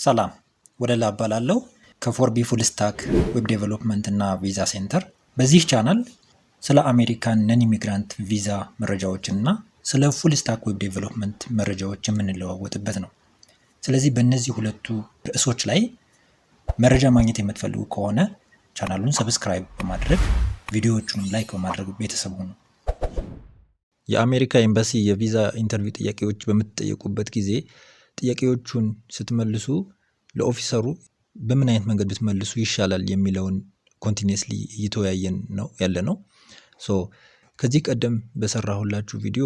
ሰላም፣ ወለላ እባላለሁ ከፎርቢ full stack web development እና visa center። በዚህ ቻናል ስለ አሜሪካን non immigrant ቪዛ መረጃዎች እና ስለ full stack web development መረጃዎች የምንለዋወጥበት ነው። ስለዚህ በእነዚህ ሁለቱ ርዕሶች ላይ መረጃ ማግኘት የምትፈልጉ ከሆነ ቻናሉን subscribe በማድረግ፣ ቪዲዮዎቹንም like በማድረግ ቤተሰብ ሁኑ። የአሜሪካ ኤምባሲ የቪዛ interview ጥያቄዎች በምትጠየቁበት ጊዜ ጥያቄዎቹን ስትመልሱ ለ officer ኡ በምን አይነት መንገድ ብትመልሱ ይሻላል የሚለውን continuously እየተወያየን ነው ያለነው። So ከዚህ ቀደም በሰራሁላችሁ ቪዲዮ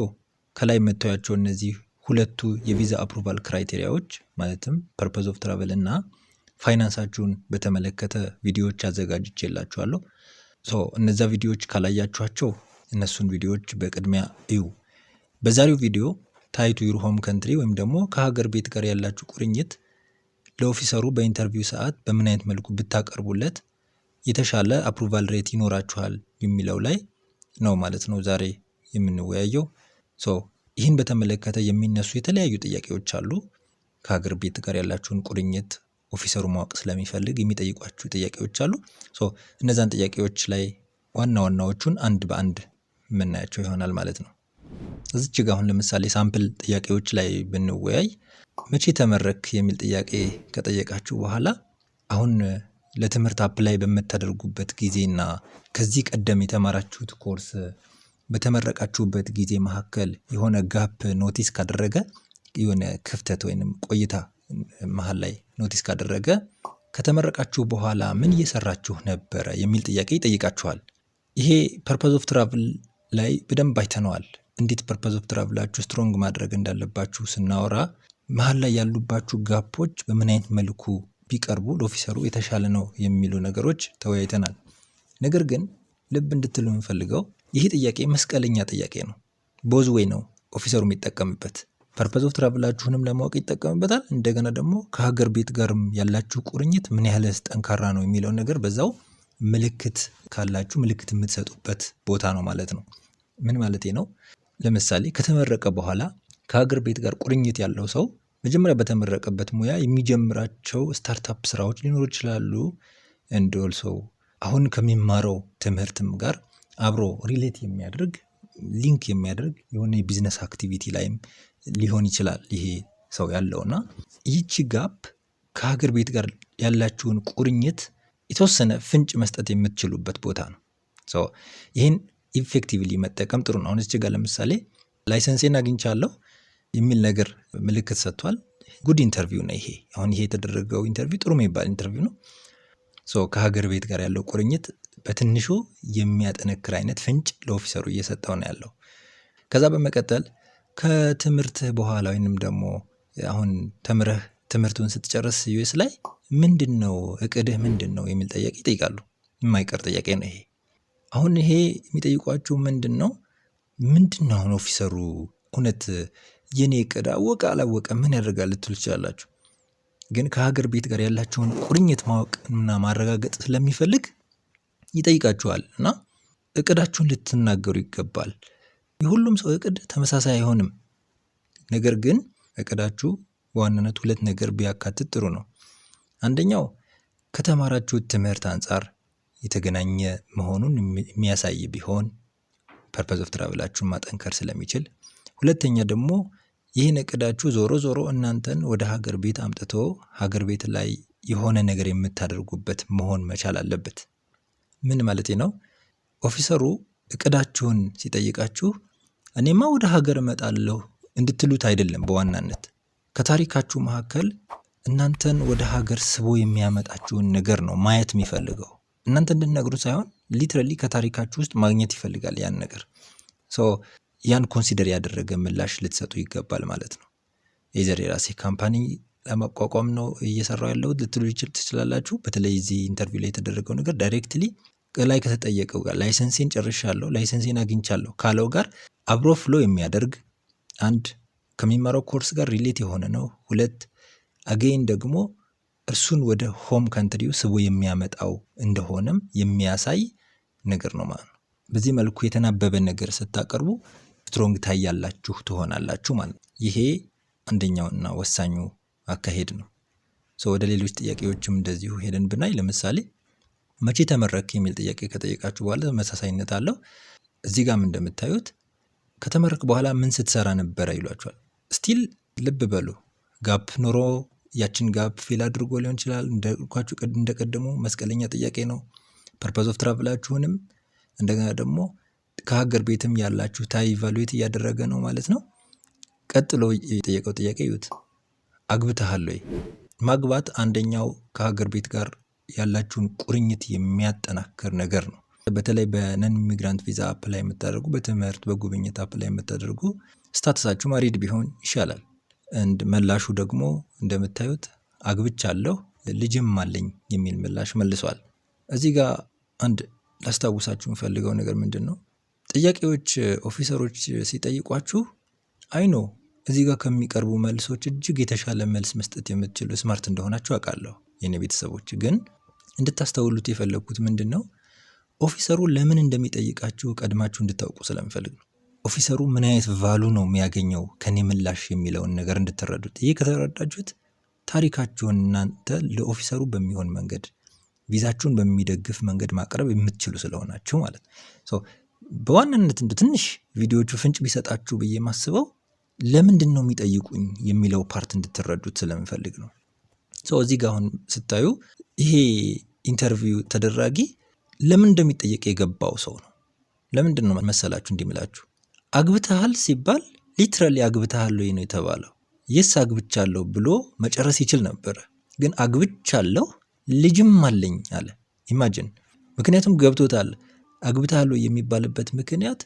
ከላይ የምታዩቸው እነዚህ ሁለቱ የቪዛ approval criteria ዎች፣ ማለትም purpose of travel እና ፋይናንሳችሁን በተመለከተ ቪዲዮዎች አዘጋጅቼላችኋለሁ። So እነዛ ቪዲዮዎች ካላያችኋቸው እነሱን ቪዲዮዎች በቅድሚያ እዩ። በዛሬው ቪዲዮ tie to your home country ወይም ደግሞ ከሀገር ቤት ጋር ያላችሁ ቁርኝት ለ officer ኡ በ interview ሰዓት በምን አይነት መልኩ ብታቀርቡለት የተሻለ approval rate ይኖራችኋል የሚለው ላይ ነው ማለት ነው ዛሬ የምንወያየው። So ይህን በተመለከተ የሚነሱ የተለያዩ ጥያቄዎች አሉ። ከሀገር ቤት ጋር ያላችሁን ቁርኝት officer ኡ ማወቅ ስለሚፈልግ የሚጠይቋችሁ ጥያቄዎች አሉ። So እነዛን ጥያቄዎች ላይ ዋና ዋናዎቹን አንድ በአንድ የምናያቸው ይሆናል ማለት ነው። እዚች ጋ አሁን ለምሳሌ sample ጥያቄዎች ላይ ብንወያይ፣ መቼ ተመረቅክ የሚል ጥያቄ ከጠየቃችሁ በኋላ፣ አሁን ለትምህርት apply በምታደርጉበት ጊዜና ከዚህ ቀደም የተማራችሁት ኮርስ በተመረቃችሁበት ጊዜ መካከል የሆነ gap notice ካደረገ፣ የሆነ ክፍተት ወይንም ቆይታ መሃል ላይ notice ካደረገ፣ ከተመረቃችሁ በኋላ ምን እየሰራችሁ ነበረ የሚል ጥያቄ ይጠይቃችኋል። ይሄ purpose of travel ላይ በደንብ አይተነዋል። እንዴት purpose of travel ኣችሁ strong ማድረግ እንዳለባችሁ ስናወራ መሃል ላይ ያሉባችሁ gap ኦች በምን አይነት መልኩ ቢቀርቡ ለ officer ኡ የተሻለ ነው የሚሉ ነገሮች ተወያይተናል። ነገር ግን ልብ እንድትሉ የምፈልገው ይህ ጥያቄ መስቀለኛ ጥያቄ ነው። Both way ነው officer ኡ የሚጠቀምበት። Purpose of travel ኣችሁንም ለማወቅ ይጠቀምበታል። እንደገና ደግሞ ከሀገር ቤት ጋርም ያላችሁ ቁርኝት ምን ያህል ጠንካራ ነው የሚለውን ነገር በዛው ምልክት ካላችሁ ምልክት የምትሰጡበት ቦታ ነው ማለት ነው። ምን ማለቴ ነው? ለምሳሌ ከተመረቀ በኋላ ከሀገር ቤት ጋር ቁርኝት ያለው ሰው መጀመሪያ በተመረቀበት ሙያ የሚጀምራቸው startup ስራዎች ሊኖሩ ይችላሉ። And also አሁን ከሚማረው ትምህርትም ጋር አብሮ relate የሚያደርግ፣ link የሚያደርግ የሆነ የ business activity ላይም ሊሆን ይችላል ይሄ ሰው ያለው። እና ይቺ gap ከሀገር ቤት ጋር ያላችሁን ቁርኝት የተወሰነ ፍንጭ መስጠት የምትችሉበት ቦታ ነው። So ይህን effectively መጠቀም ጥሩ ነው። አሁን እዚህ ጋር ለምሳሌ license ኤን አግኝቻለሁ የሚል ነገር ምልክት ሰጥቷል። Good interview ነው ይሄ። አሁን ይሄ የተደረገው interview ጥሩ የሚባል interview ነው። So ከሀገር ቤት ጋር ያለው ቁርኝት በትንሹ የሚያጠነክር አይነት ፍንጭ ለ officer ኡ እየሰጠው ነው ያለው። ከዛ በመቀጠል ከትምህርትህ በኋላ ወይንም ደግሞ አሁን ተምረህ ትምህርቱን ስትጨርስ US ላይ ምንድነው እቅድህ፣ ምንድነው የሚል ጥያቄ ይጠይቃሉ። የማይቀር ጥያቄ ነው ይሄ። አሁን ይሄ የሚጠይቋችሁ ምንድነው? ምንድነው አሁን officer ኡ እውነት የኔ እቅድ አወቀ አላወቀ ምን ያደርጋል ልትሉ ትችላላችሁ። ግን ከሀገር ቤት ጋር ያላችሁን ቁርኝት ማወቅ እና ማረጋገጥ ስለሚፈልግ ይጠይቃችኋል እና እቅዳችሁን ልትናገሩ ይገባል። የሁሉም ሰው እቅድ ተመሳሳይ አይሆንም። ነገር ግን እቅዳችሁ በዋናነት ሁለት ነገር ቢያካትት ጥሩ ነው። አንደኛው ከተማራችሁት ትምህርት አንፃር የተገናኘ መሆኑን የሚያሳይ ቢሆን purpose of travel ኣችሁን ማጠንከር ስለሚችል፣ ሁለተኛ ደግሞ ይህን እቅዳችሁ ዞሮ ዞሮ እናንተን ወደ ሀገር ቤት አምጥቶ ሀገር ቤት ላይ የሆነ ነገር የምታደርጉበት መሆን መቻል አለበት። ምን ማለቴ ነው? Officer ኡ እቅዳችሁን ሲጠይቃችሁ እኔማ ወደ ሀገር እመጣለሁ እንድትሉት አይደለም። በዋናነት ከታሪካችሁ መካከል እናንተን ወደ ሀገር ስቦ የሚያመጣችሁን ነገር ነው ማየት የሚፈልገው። እናንተ እንድትነግሩት ሳይሆን literally ከታሪካችሁ ውስጥ ማግኘት ይፈልጋል ያን ነገር። So ያን consider ያደረገ ምላሽ ልትሰጡ ይገባል ማለት ነው። Either የራሴ company ለማቋቋም ነው እየሰራሁ ያለሁት ልትሉ ትችላላችሁ። በተለይ እዚህ interview ላይ የተደረገው ነገር directly ከላይ ከተጠየቀው ጋር፣ license ኤን ጨርሻለሁ፣ license ኤን አግኝቻለሁ ካለው ጋር አብሮ flow የሚያደርግ፣ አንድ ከሚማረው ኮርስ ጋር relate የሆነ ነው። ሁለት again ደግሞ እርሱን ወደ home country ው ስቦ የሚያመጣው እንደሆነም የሚያሳይ ነገር ነው ማለት ነው። በዚህ መልኩ የተናበበ ነገር ስታቀርቡ strong tie ያላችሁ ትሆናላችሁ ማለት ነው። ይሄ አንደኛውና ወሳኙ አካሄድ ነው። So ወደ ሌሎች ጥያቄዎችም እንደዚሁ ሄደን ብናይ፣ ለምሳሌ መቼ ተመረቅክ የሚል ጥያቄ ከጠየቃችሁ በኋላ ተመሳሳይነት አለው። እዚህ ጋርም እንደምታዩት ከተመረቅክ በኋላ ምን ስትሰራ ነበረ ይሏችኋል። Still ልብ በሉ፣ gap ኖሮ ያችን gap fill አድርጎ ሊሆን ይችላል። እንዳልኳችሁ እንደቀደሙ መስቀለኛ ጥያቄ ነው። Purpose of travel ኣችሁንም እንደገና ደግሞ ከሀገር ቤትም ያላችሁ tie evaluate እያደረገ ነው ማለት ነው። ቀጥሎ የጠየቀው ጥያቄ እዩት። አግብተሃል ወይ? ማግባት አንደኛው ከሀገር ቤት ጋር ያላችሁን ቁርኝት የሚያጠናክር ነገር ነው። በተለይ በ non immigrant ቪዛ apply የምታደርጉ፣ በትምህርት፣ በጉብኝት apply የምታደርጉ status ኣችሁ married ቢሆን ይሻላል። And ምላሹ ደግሞ እንደምታዩት አግብቻለሁ፣ ልጅም አለኝ የሚል ምላሽ መልሷል። እዚህ ጋር አንድ ላስታውሳችሁ የምፈልገው ነገር ምንድነው? ጥያቄዎች officer ኦች ሲጠይቋችሁ፣ I know እዚህ ጋር ከሚቀርቡ መልሶች እጅግ የተሻለ መልስ መስጠት የምትችሉ smart እንደሆናችሁ አውቃለሁ። የኔ ቤተሰቦች፣ ግን እንድታስተውሉት የፈለግኩት ምንድነው? Officer ኡ ለምን እንደሚጠይቃችሁ ቀድማችሁ እንድታውቁ ስለምፈልግ ነው። Officer ኡ ምን አይነት value ነው የሚያገኘው ከኔ ምላሽ የሚለውን ነገር እንድትረዱት። ይህ ከተረዳችሁት ታሪካችሁን እናንተ ለ officer ኡ በሚሆን መንገድ፣ ቪዛችሁን በሚደግፍ መንገድ ማቅረብ የምትችሉ ስለሆናችሁ ማለት ነው። በዋናነት እንደ ትንሽ ቪዲዮዎቹ ፍንጭ ቢሰጣችሁ ብዬ የማስበው ለምንድን ነው የሚጠይቁኝ የሚለው part እንድትረዱት ስለምፈልግ ነው። So እዚህ ጋር አሁን ስታዩ ይሄ interview ተደራጊ ለምን እንደሚጠየቅ የገባው ሰው ነው። ለምንድን ነው መሰላችሁ እንዲህ ምላችሁ? አግብተሃል ሲባል literally አግብተሃል ወይ ነው የተባለው። Yes፣ አግብቻለሁ ብሎ መጨረስ ይችል ነበረ። ግን አግብቻለሁ፣ ልጅም አለኝ አለ። Imagine። ምክንያቱም ገብቶታል። አግብተሃል ወይ የሚባልበት ምክንያት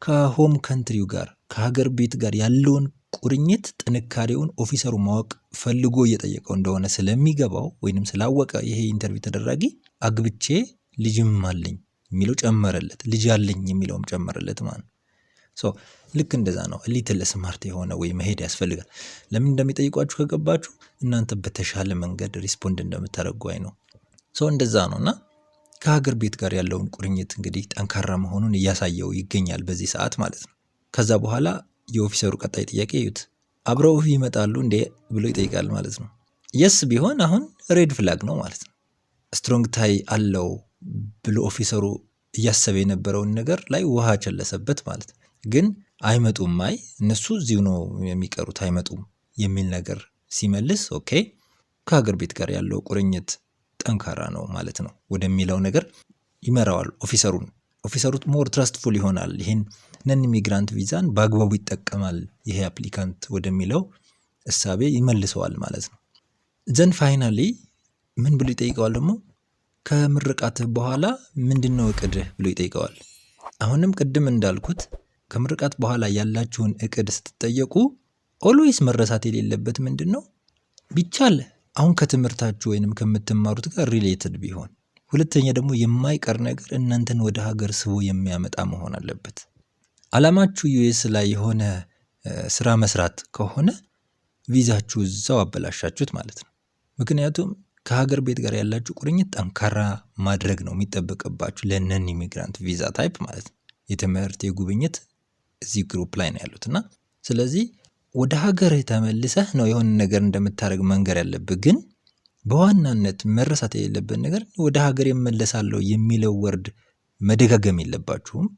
ከ home country ው ጋር፣ ከሀገር ቤት ጋር ያለውን ቁርኝት ጥንካሬውን officer ኡ ማወቅ ፈልጎ እየጠየቀው እንደሆነ ስለሚገባው ወይንም ስላወቀ ይሄ interview ተደራጊ አግብቼ ልጅም አለኝ የሚለው ጨመረለት፣ ልጅ አለኝ የሚለውም ጨመረለት ማለት ነው። So ልክ እንደዛ ነው። Little smart የሆነ way መሄድ ያስፈልጋል። ለምን እንደሚጠይቋችሁ ከገባችሁ እናንተ በተሻለ መንገድ respond እንደምታደርጉ I know። So እንደዛ ነው። እና ከሀገር ቤት ጋር ያለውን ቁርኝት እንግዲህ ጠንካራ መሆኑን እያሳየው ይገኛል በዚህ ሰዓት ማለት ነው። ከዛ በኋላ የ officer ኡ ቀጣይ ጥያቄ እዩት። አብረውህ ይመጣሉ እንዴ ብሎ ይጠይቃል ማለት ነው። Yes ቢሆን አሁን red flag ነው ማለት ነው። Strong tie አለው ብሎ officer ኡ እያሰበ የነበረውን ነገር ላይ ውሃ ቸለሰበት ማለት ነው። ግን አይመጡም፣ አይ እነሱ እዚሁ ነው የሚቀሩት፣ አይመጡም የሚል ነገር ሲመልስ okay፣ ከሀገር ቤት ጋር ያለው ቁርኝት ጠንካራ ነው ማለት ነው ወደሚለው ነገር ይመራዋል officer ኡን። Officer ኡ more trustful ይሆናል። ይሄን non immigrant ቪዛን በአግባቡ ይጠቀማል ይሄ applicant ወደሚለው እሳቤ ይመልሰዋል ማለት ነው። Then finally ምን ብሎ ይጠይቀዋል ደግሞ? ከምርቃትህ በኋላ ምንድነው እቅድህ ብሎ ይጠይቀዋል። አሁንም ቅድም እንዳልኩት ከምርቃት በኋላ ያላችሁን እቅድ ስትጠየቁ always መረሳት የሌለበት ምንድነው? ቢቻል አሁን ከትምህርታችሁ ወይንም ከምትማሩት ጋር related ቢሆን፣ ሁለተኛ ደግሞ የማይቀር ነገር እናንተን ወደ ሀገር ስቦ የሚያመጣ መሆን አለበት። አላማችሁ US ላይ የሆነ ስራ መስራት ከሆነ ቪዛችሁ እዛው አበላሻችሁት ማለት ነው። ምክንያቱም ከሀገር ቤት ጋር ያላችሁ ቁርኝት ጠንካራ ማድረግ ነው የሚጠበቅባችሁ ለ non immigrant ቪዛ type ማለት ነው። የትምህርት፣ የጉብኝት እዚህ group ላይ ነው ያሉት። እና ስለዚህ ወደ ሀገርህ ተመልሰህ ነው የሆነ ነገር እንደምታደርግ መንገር ያለብህ። ግን በዋናነት መረሳት የሌለበት ነገር ወደ ሀገር እመለሳለሁ የሚለው word መደጋገም የለባችሁም።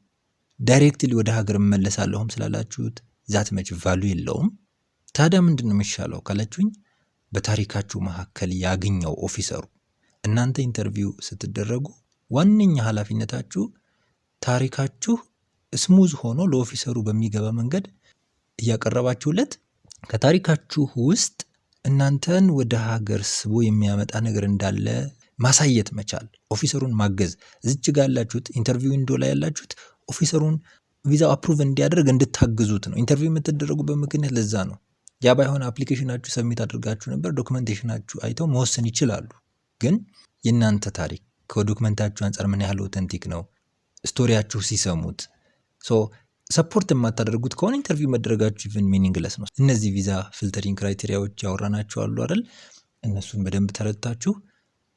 Directly ወደ ሀገር እመለሳለሁም ስላላችሁት that much value የለውም። ታዲያ ምንድን ነው የሚሻለው ካላችሁኝ፣ በታሪካችሁ መካከል ያገኘው officer ኡ፣ እናንተ interview ስትደረጉ ዋነኛ ኃላፊነታችሁ ታሪካችሁ smooth ሆኖ ለ officer ኡ በሚገባ መንገድ እያቀረባችሁለት ከታሪካችሁ ውስጥ እናንተን ወደ ሀገር ስቦ የሚያመጣ ነገር እንዳለ ማሳየት መቻል፣ officer ኡን ማገዝ። እዚች ጋር ያላችሁት፣ interview window ላይ ያላችሁት officer ኡን ቪዛው approve እንዲያደርግ እንድታግዙት ነው። Interview የምትደረጉበት ምክንያት ለዛ ነው። ያ ባይሆን application ኣችሁ submit አድርጋችሁ ነበር፣ documentation ኣችሁ አይተው መወሰን ይችላሉ። ግን የእናንተ ታሪክ ከ document ኣችሁ አንፃር ምን ያህል authentic ነው፣ story ያችሁ ሲሰሙት፣ so support የማታደርጉት ከሆነ interview መደረጋችሁ even meaningless ነው። እነዚህ ቪዛ filtering criteria ዎች ያወራናቸው አሉ አይደል? እነሱን በደንብ ተረድታችሁ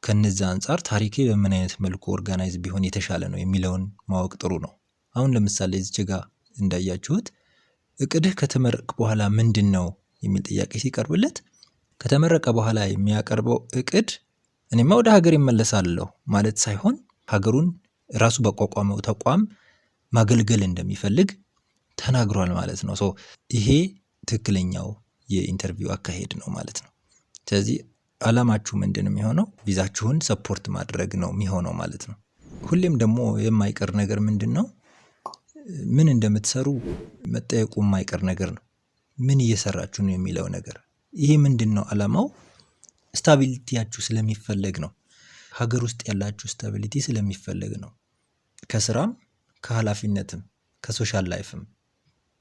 ከነዛ አንፃር ታሪኬ በምን አይነት መልኩ organize ቢሆን የተሻለ ነው የሚለውን ማወቅ ጥሩ ነው። አሁን ለምሳሌ እዚች ጋ እንዳያችሁት እቅድህ ከተመረቅክ በኋላ ምንድን ነው የሚል ጥያቄ ሲቀርብለት ከተመረቀ በኋላ የሚያቀርበው እቅድ እኔማ ወደ ሀገር እመለሳለሁ ማለት ሳይሆን ሀገሩን ራሱ ባቋቋመው ተቋም ማገልገል እንደሚፈልግ ተናግሯል ማለት ነው። So ይሄ ትክክለኛው የ interview አካሄድ ነው ማለት ነው። ስለዚህ አላማችሁ ምንድነው የሚሆነው? ቪዛችሁን support ማድረግ ነው የሚሆነው ማለት ነው። ሁሌም ደግሞ የማይቀር ነገር ምንድነው? ምን እንደምትሰሩ መጠየቁ የማይቀር ነገር ነው። ምን እየሰራችሁ ነው የሚለው ነገር፣ ይሄ ምንድነው አላማው? Stability ያችሁ ስለሚፈለግ ነው። ሀገር ውስጥ ያላችሁ stability ስለሚፈለግ ነው። ከስራም፣ ከሀላፊነትም፣ ከ social life ም፣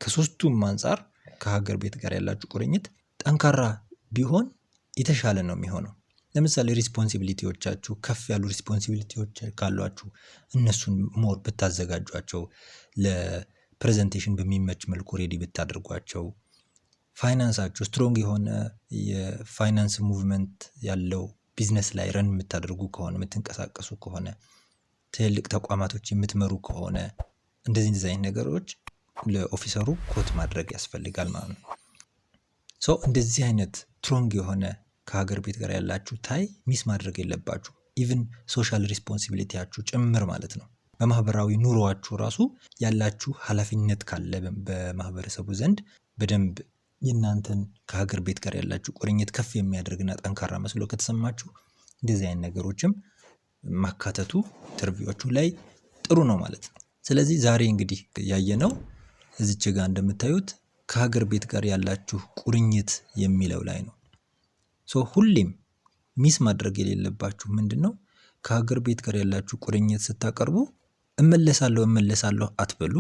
ከሶስቱም አንፃር ከሀገር ቤት ጋር ያላችሁ ቁርኝት ጠንካራ ቢሆን የተሻለ ነው የሚሆነው። ለምሳሌ responsibility ዎቻችሁ፣ ከፍ ያሉ responsibility ዎች ካሏችሁ እነሱን more ብታዘጋጇቸው፣ ለ presentation በሚመች መልኩ ready ብታደርጓቸው፣ ፋይናንሳችሁ strong የሆነ የ finance movement ያለው ቢዝነስ ላይ run የምታደርጉ ከሆነ፣ የምትንቀሳቀሱ ከሆነ፣ ትልልቅ ተቋማቶች የምትመሩ ከሆነ፣ እንደዚህ እንደዚህ አይነት ነገሮች ለ officer ሩ quote ማድረግ ያስፈልጋል ማለት ነው። So እንደዚህ አይነት strong የሆነ ከሀገር ቤት ጋር ያላችሁ tie miss ማድረግ የለባችሁም። Even social responsibility ያችሁ ጭምር ማለት ነው። በማህበራዊ ኑሯችሁ ራሱ ያላችሁ ሀላፊነት ካለ በማህበረሰቡ ዘንድ በደንብ የእናንተን ከሀገር ቤት ጋር ያላችሁ ቁርኝት ከፍ የሚያደርግና ጠንካራ መስሎ ከተሰማችሁ እንደዚህ አይነት ነገሮችም ማካተቱ interview ዎቹ ላይ ጥሩ ነው ማለት ነው። ስለዚህ ዛሬ እንግዲህ ያየነው እዚች ጋር እንደምታዩት ከሀገር ቤት ጋር ያላችሁ ቁርኝት የሚለው ላይ ነው። So ሁሌም miss ማድረግ የሌለባችሁ ምንድነው? ከሀገር ቤት ጋር ያላችሁ ቁርኝት ስታቀርቡ እመለሳለሁ እመለሳለሁ አትበሉ።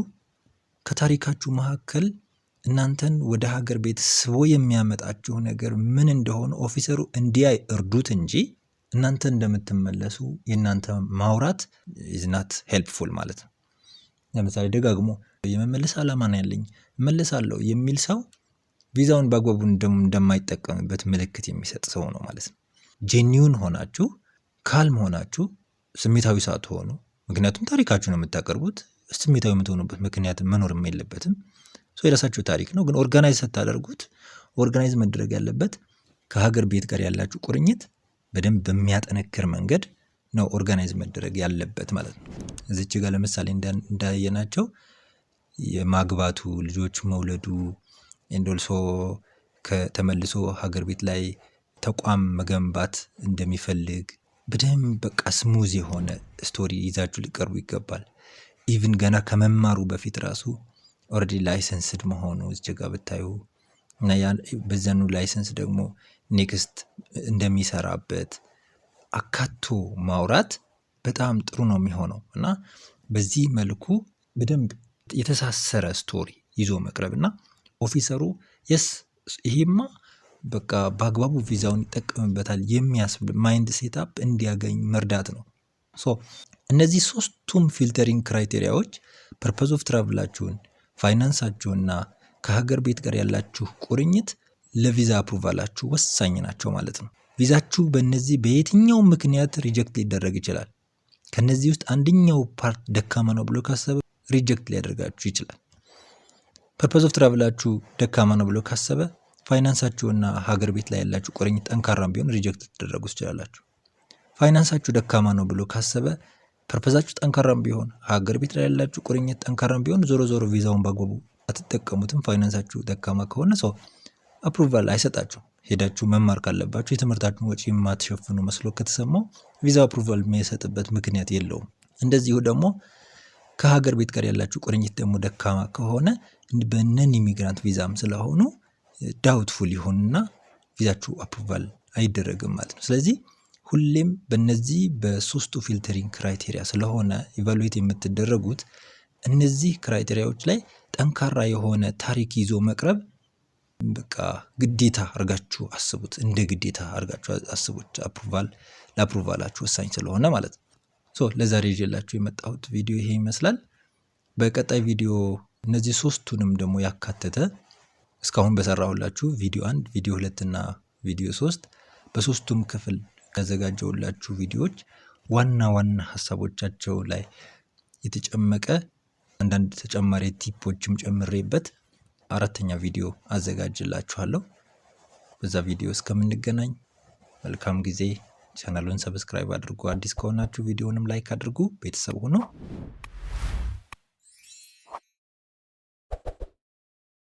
ከታሪካችሁ መካከል እናንተን ወደ ሀገር ቤት ስቦ የሚያመጣችሁ ነገር ምን እንደሆነ officer ሩ እንዲያይ እርዱት እንጂ እናንተ እንደምትመለሱ የእናንተ ማውራት is not helpful ማለት ነው። ለምሳሌ ደጋግሞ የመመለስ አላማ ነው ያለኝ፣ እመለሳለሁ የሚል ሰው ቪዛውን በአግባቡ እንደማይጠቀምበት ምልክት የሚሰጥ ሰው ነው ማለት ነው። Genuine ሆናችሁ፣ calm ሆናችሁ፣ ስሜታዊ ሳትሆኑ፣ ምክንያቱም ታሪካችሁ ነው የምታቀርቡት፣ ስሜታዊ የምትሆኑበት ምክንያት መኖርም የለበትም። So የራሳችሁ ታሪክ ነው፣ ግን organize ስታደርጉት organize መደረግ ያለበት ከሀገር ቤት ጋር ያላችሁ ቁርኝት በደንብ በሚያጠነክር መንገድ ነው organize መደረግ ያለበት ማለት ነው። እዚች ጋር ለምሳሌ እንዳየናቸው የማግባቱ፣ ልጆች መውለዱ and also ከተመልሶ ሀገር ቤት ላይ ተቋም መገንባት እንደሚፈልግ በደንብ በቃ smooth የሆነ story ይዛችሁ ሊቀርቡ ይገባል። Even ገና ከመማሩ በፊት ራሱ already licensed መሆኑ እዚህ ጋር ብታዩ እና በዛኑ license ደግሞ next እንደሚሰራበት አካቶ ማውራት በጣም ጥሩ ነው የሚሆነው። እና በዚህ መልኩ በደንብ የተሳሰረ story ይዞ መቅረብ እና officer ሩ yes ይሄማ በቃ በአግባቡ ቪዛውን ይጠቀምበታል የሚያስብል mind setup እንዲያገኝ መርዳት ነው። So እነዚህ ሶስቱም filtering criteria ዎች purpose of travel ኣችሁን፣ ፋይናንሳችሁና ከሀገር ቤት ጋር ያላችሁ ቁርኝት ለቪዛ approval ኣችሁ ወሳኝ ናቸው ማለት ነው። ቪዛችሁ በእነዚህ በየትኛውም ምክንያት reject ሊደረግ ይችላል። ከነዚህ ውስጥ አንደኛው part ደካማ ነው ብሎ ካሰበ reject ሊያደርጋችሁ ይችላል። Purpose of travel ኣችሁ ደካማ ነው ብሎ ካሰበ፣ ፋይናንሳችሁና ሀገር ቤት ላይ ያላችሁ ቁርኝት ጠንካራም ቢሆን reject ልትደረጉ ትችላላችሁ። ፋይናንሳችሁ ደካማ ነው ብሎ ካሰበ፣ purpose ኣችሁ ጠንካራም ቢሆን፣ ሀገር ቤት ላይ ያላችሁ ቁርኝት ጠንካራም ቢሆን ዞሮ ዞሮ ቪዛውን በአግባቡ አትጠቀሙትም። ፋይናንሳችሁ ደካማ ከሆነ so approval አይሰጣችሁም። ሄዳችሁ መማር ካለባችሁ የትምህርታችሁን ወጪ የማትሸፍኑ መስሎ ከተሰማው ቪዛ approval የሚሰጥበት ምክንያት የለውም። እንደዚሁ ደግሞ ከሀገር ቤት ጋር ያላችሁ ቁርኝት ደግሞ ደካማ ከሆነ በ non immigrant ቪዛም ስለሆኑ doubtful ይሆንና ቪዛችሁ approval አይደረግም ማለት ነው። ስለዚህ ሁሌም በእነዚህ በሶስቱ filtering criteria ስለሆነ evaluate የምትደረጉት፣ እነዚህ criteria ዎች ላይ ጠንካራ የሆነ ታሪክ ይዞ መቅረብ በቃ ግዴታ አድርጋችሁ አስቡት፣ እንደ ግዴታ አድርጋችሁ አስቡት። Approval ለ approval ኣችሁ ወሳኝ ስለሆነ ማለት ነው። So ለዛሬ ይዤላችሁ የመጣሁት ቪዲዮ ይሄ ይመስላል። በቀጣይ ቪዲዮ እነዚህ ሶስቱንም ደግሞ ያካተተ፣ እስካሁን በሰራሁላችሁ ቪዲዮ 1፣ ቪዲዮ 2 እና ቪዲዮ 3፣ በሶስቱም ክፍል ያዘጋጀሁላችሁ ቪዲዮዎች ዋና ዋና ሀሳቦቻቸው ላይ የተጨመቀ፣ አንዳንድ ተጨማሪ tip ኦችም ጨምሬበት አራተኛ ቪዲዮ አዘጋጅላችኋለሁ። በዛ ቪዲዮ እስከምንገናኝ መልካም ጊዜ። ቻናሉን subscribe አድርጉ። አዲስ ከሆናችሁ ቪዲዮንም like አድርጉ። ቤተሰብ ሁኑ።